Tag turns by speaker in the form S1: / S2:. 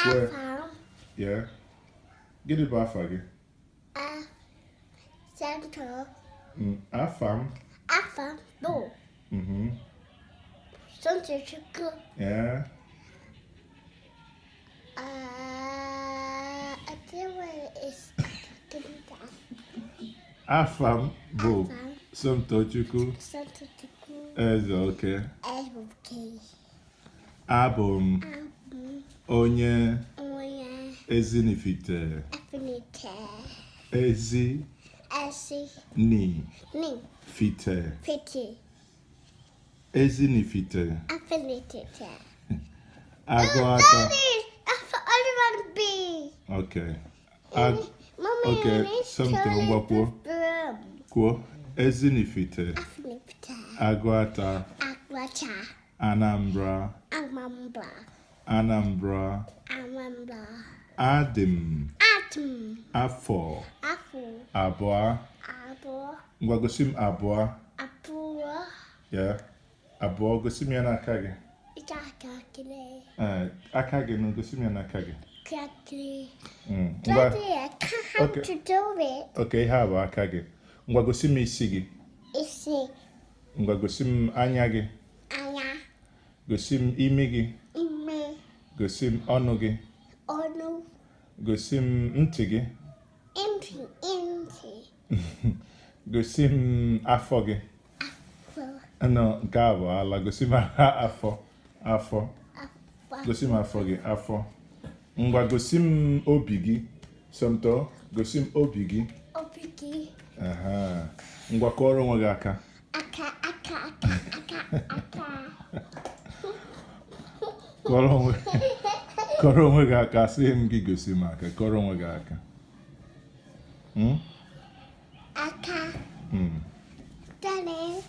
S1: Kwue.
S2: Afa m.
S1: Yeah. Gịnị bụ afa gị?
S2: Somto.
S1: Afa m.
S2: Afa m bụ Somtochukwu.
S1: Yeah.
S2: I think what is
S1: Afa m bụ
S2: Afa m.
S1: Somtochukwu
S2: Somtochukwu
S1: Ezeoke.
S2: Ezeoke.
S1: Abụ m
S2: Abụ m
S1: onye
S2: onye
S1: Ezinifite.
S2: Ezinifite.
S1: Ezi
S2: Ezi
S1: ni
S2: ni
S1: fite.
S2: Fite.
S1: Ezinifite.
S2: Ezinifite.
S1: Agụata.
S2: Daddy, I only want B.
S1: Okay.
S2: Mommy,
S1: Okay,
S2: I need
S1: Somto,
S2: toilet
S1: ngwa kwuo.
S2: room.
S1: Kwuo. Ezinifite.
S2: Ezinifite.
S1: Agụata.
S2: Agụata.
S1: Anambra.
S2: Anambra.
S1: Anambra.
S2: Anambra.
S1: Adị m
S2: Adị m
S1: afọ
S2: afọ
S1: 2.
S2: 2.
S1: Ngwa, gosi m 2.
S2: 2.
S1: Ya. 2, gosi m ya n'aka gị.
S2: Ịchakakịrị.
S1: Ee, aka gị nụ, gosi m ya n'aka gị.
S2: Kakịrị.
S1: Ngwa.
S2: Daddy, I can't how to do it.
S1: Okay, ihe a bụ aka gị. Ngwa, gosi m isi gị.
S2: Isi.
S1: Ngwa, gosi m anya gị.
S2: Anya.
S1: Gosi m imi gị.
S2: Imi.
S1: Gosi m ọnụ gị.
S2: Ọnụ.
S1: Gosi m ntị gị.
S2: Ntị, ntị.
S1: Gosi m afọ gị.
S2: Afọ.
S1: No, nke a bụ ala. Gosi m afọ, afọ.
S2: Afọ.
S1: Gosi m afọ gị, afọ. Ngwa, gosi m obi gị. Somto, gosi m obi gị.
S2: Obi gị.
S1: Aha. Ngwa, kụọrọ onwe gị aka.
S2: Aka, aka, aka, aka, aka.
S1: Kụọrọ onwe gị aka. Sị m gị gosi m aka. Kụọrọ onwe gị aka.
S2: Aka.
S1: Mm.
S2: Daddy.